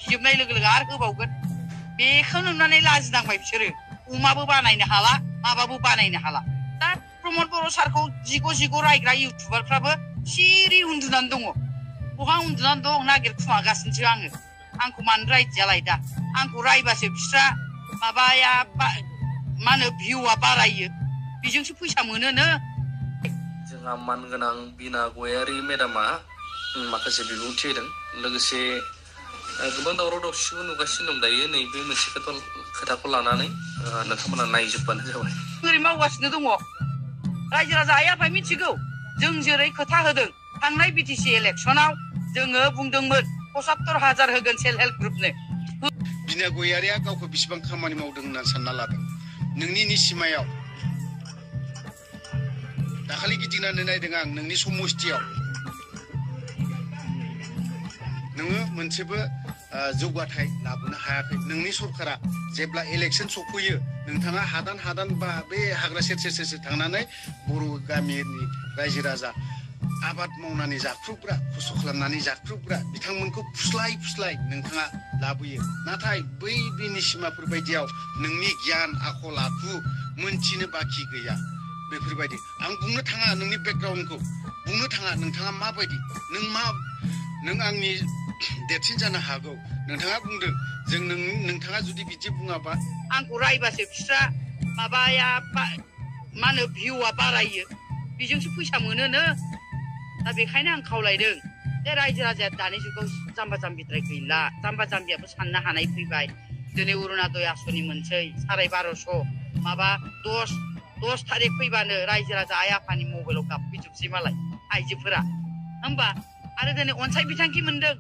जोबनाय लोगो लोगो आरो होबावगोन बेखौ नुनानै लाजिनांबाय बिसोरो अमाबो बानायनो हाला माबाबो बानायनो हाला दा प्रमद बर' सारखौ जिग' रायग्रा इउटुबारफ्राबो सिरि उन्दुनानै दङ बहा उन्दुनानै दं नागिरखुमागासिनोसो आङो आंखौ मानो रायदियालाय दा आंखौ रायबासो बिस्रा माबाया मा होनो भिउआ बारायो बेजोंसो फैसा मोनोनो जोंहा मानगोनां बिना गयारि मेडामा माखासे बिबुंथि होदों लोगोसे गोबां दावराव दावसिबो नुगासिनो दं दायो नैबे मोनसे खोथाखौ लानानै नोंथांमोना नायजोबबानो जाबाय बोरै मावगासिनो दङ रायजो राजा आइ आफाया मिथिगौ जों जेरै खोथा होदों थांनाय बिटिसि इलेक्सनाव जोङो बुंदोंमोन ৭৫,000 होगोन सेल्फ हेल्प ग्रुपनो बिना गयारिया गावखौ बेसेबां खामानि मावदों होननानै सानना लादों नोंनि निसिमायाव दाखालि गिदिंनानै नायदों आं नोंनि समस्थियाव नोङो मोनसेबो जौगाथाय लाबोनो हायाखै नोंनि सरकारा जेब्ला इलेक्सन सफैयो नोंथाङा हादान बा बे हाग्रा सेर थांनानै बर' गामिनि रायजो राजा आबाद मावनानै जाख्रुबग्रा खस्थ' खालामनानै जाख्रुबग्रा बिथांमोनखौ फुस्लाय नोंथाङा लाबोयो नाथाय बै निसिमाफोर बायदियाव नोंनि गियान आखल आखु मोनथिनो बाखि गैया बेफोरबायदि आं बुंनो थाङा नोंनि बेकग्राउन्डखौ बुंनो थाङा नोंथाङा माबायदि नों आंनि देरसिन जानो हागौ नोंथाङा बुंदों जों नोंथाङा जुदि बिदि बुङाबा आंखौ रायबासो बिस्रा माबाया मा होनो भिउआ बारायो बेजोंसो फैसा मोनोनो दा बेखायनो आं खावलायदों जे रायजो राजाया दानि जुगाव जाम्बा जाम्बिद्राय गैला जाम्बा जाम्बियाबो साननो हानाय फैबाय दिनै अरुणोदय आसनि मोनसै 1250 माबा 10 थारिख फैबानो रायजो राजा आइ आफानि मबाइलाव गाबफैजोबसै मालाय आइजोफोरा होमबा आरो दिनै अनसाय बिथांखि मोनदों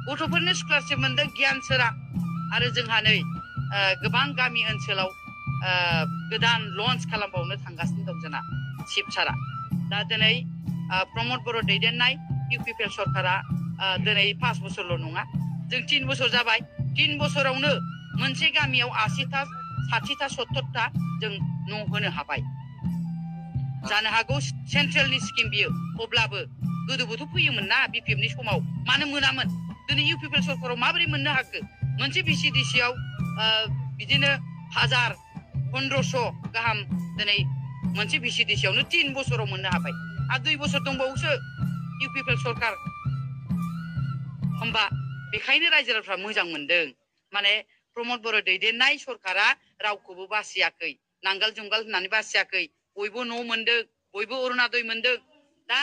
गथ'फोरनो स्कलारशिप मोनदों गियान सोरां आरो जोंहा नै गोबां गामि ओनसोलाव गोदान लन्च खालामबावनो थांगासिनो दं जोंना शिबसारा दा दिनै प्रमद बर' दैदेननाय इउपिपिएल सरकारा दिनै 5 बोसोरल' नङा जों 3 बोसोर जाबाय 3 बोसोरावनो मोनसे गामियाव 80टा 60टा 70टा जों न' होनो हाबाय जानो हागौ सेन्ट्रेलनि स्किम बियो अब्लाबो गोदोबोथ' फैयोमोन ना बिपिएफनि समाव मानो मोनामोन दिनै इउपिपिएल सरकाराव माबोरै मोननो हाखो मोनसे बिसिडिसियाव बिदिनो 1000 1500 गाहाम दिनै मोनसे बिसिडिसियावनो 3 बोसोराव मोननो हाबाय आरो 2 बोसोर दंबावोसो इउपिपिएल सरकार होमबा बेखायनो रायजो राजाफ्रा मोजां मोनदों माने प्रमद बर' दैदेननाय सरकारा रावखौबो बासियाखै नांगाल जुंगाल होननानै बासियाखै बयबो न' मोनदों बयबो अरुणोदय मोनदों दा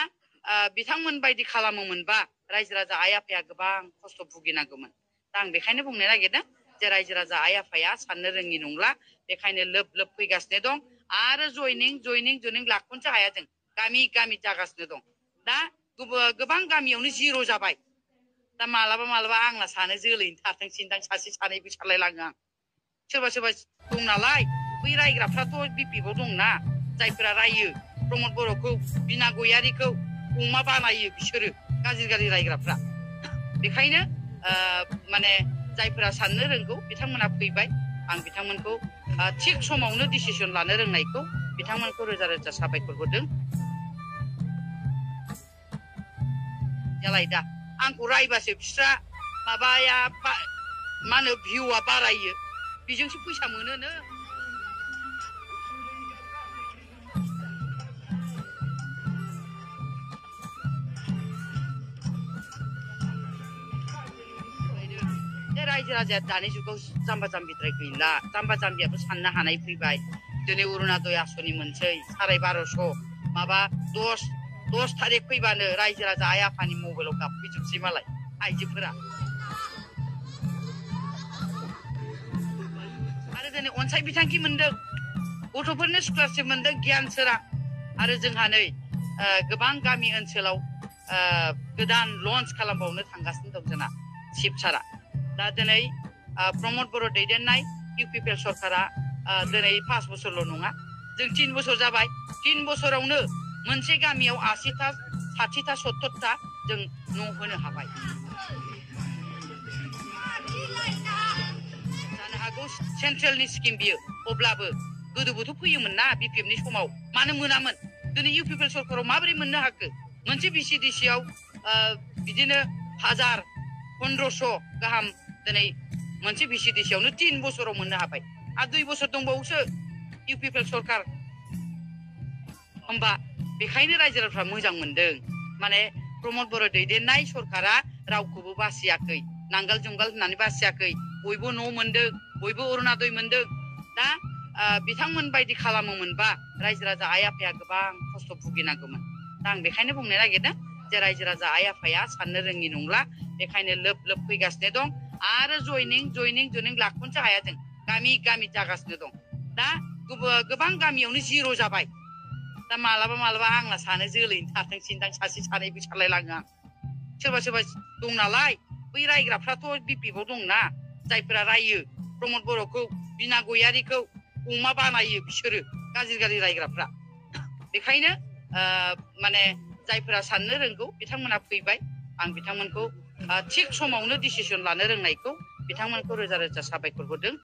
बिथांमोन बायदि खालामोमोनबा रायजो राजा आइ आफाया गोबां खस्थ' भुगिनांगौमोन दा आं बेखायनो बुंनो नागिरदों जे रायजो राजा आइ आफाया साननो रोङि नंला बेखायनो लोब फैगासिनो दं आरो जयनिं लाख'नोसो हाया जों गामि जागासिनो दं दा गोबां गामियावनो जिर' जाबाय दा मालाबा आंना सानो जोलैनो थाथोंसैदां सासे सानैबो सानलायलाङो आं सोरबा दं नालाय बै रायग्राफ्राथ' बिपिएफआव दंना जायफोरा रायो प्रमद बर'खौ बिना गयारिखौ अमा बानायो बिसोरो गाज्रि रायग्राफ्रा बेखायनो माने जायफोरा साननो रोंगौ बिथांमोना फैबाय आं बिथांमोनखौ थिग समावनो डिसिसन लानो रोंनायखौ बिथांमोनखौ रोजा साबायखर होदों जालाय दा आंखौ रायबासो बिस्रा माबाया मा होनो भिउआ बारायो बेजोंसो फैसा मोनोनो रायजो राजाया दानि जुगाव जाम्बा जाम्बिद्राय गैला जाम्बा जाम्बियाबो साननो हानाय फैबाय दिनै अरुणोदय आसनि मोनसै 1250 माबा 10 थारिख फैबानो रायजो राजा आइ आफानि मबाइलाव गाबफैजोबसै मालाय आइजोफोरा आरो दिनै अनसाय बिथांखि मोनदों गथ'फोरनो स्कलारशिप मोनदों गियान सोरां आरो जोंहा नै गोबां गामि ओनसोलाव गोदान लन्च खालामबावनो थांगासिनो दं जोंना शिबसारा दा दिनै प्रमद बर' दैदेननाय इउपिपिएल सरकारा दिनै 5 बोसोरल' नङा जों 3 बोसोर जाबाय 3 बोसोरावनो मोनसे गामियाव 80टा 60टा 70टा जों न' होनो हाबाय जानो हागौ सेन्ट्रेलनि स्किम बियो अब्लाबो गोदोबोथ' फैयोमोन ना बिपिएफनि समाव मानो मोनामोन दिनै इउपिपिएल सरकाराव माबोरै मोननो हाखो मोनसे बिसिडिसियाव बिदिनो 1000 1500 गाहाम दिनै मोनसे VCDC-आवनो 3 बोसोराव मोननो हाबाय आरो 2 बोसोर दंबावोसो UPPL सरकार होमबा बेखायनो रायजो राजाफ्रा मोजां मोनदों माने प्रमद बर' दैदेननाय सरकारा रावखौबो बासियाखै नांगाल जुंगाल होननानै बासियाखै बयबो न' मोनदों बयबो अरुणादय मोनदों दा बिथांमोन बायदि खालामोमोनबा रायजो राजा आइ आफाया गोबां खस्थ' भुगिनांगौमोन दा आं बेखायनो बुंनो नागिरदों जे रायजो राजा आइ आफाया साननो रोङि नंला बेखायनो लोब लोब फैगासिनो दं आरो जयनिं लाख'नोसो हाया जों गामि गामि जागासिनो दं दा गोबां गामियावनो जिर' जाबाय दा मालाबा आंना सानो जोलैनो थाथोंसैदां सासे सानैबो सानलायलाङो आं सोरबा दं नालाय बै रायग्राफ्राथ' BPF-आव दंना जायफोरा रायो प्रमद बर'खौ बिना गयारिखौ अमा बानायो बिसोरो गाज्रि रायग्राफ्रा बेखायनो माने जायफोरा साननो रोंगौ बिथांमोना फैबाय आं बिथांमोनखौ थिग समावनो डिसिसन लानो रोंनायखौ बिथांमोनखौ रोजा रोजा साबायखर होदों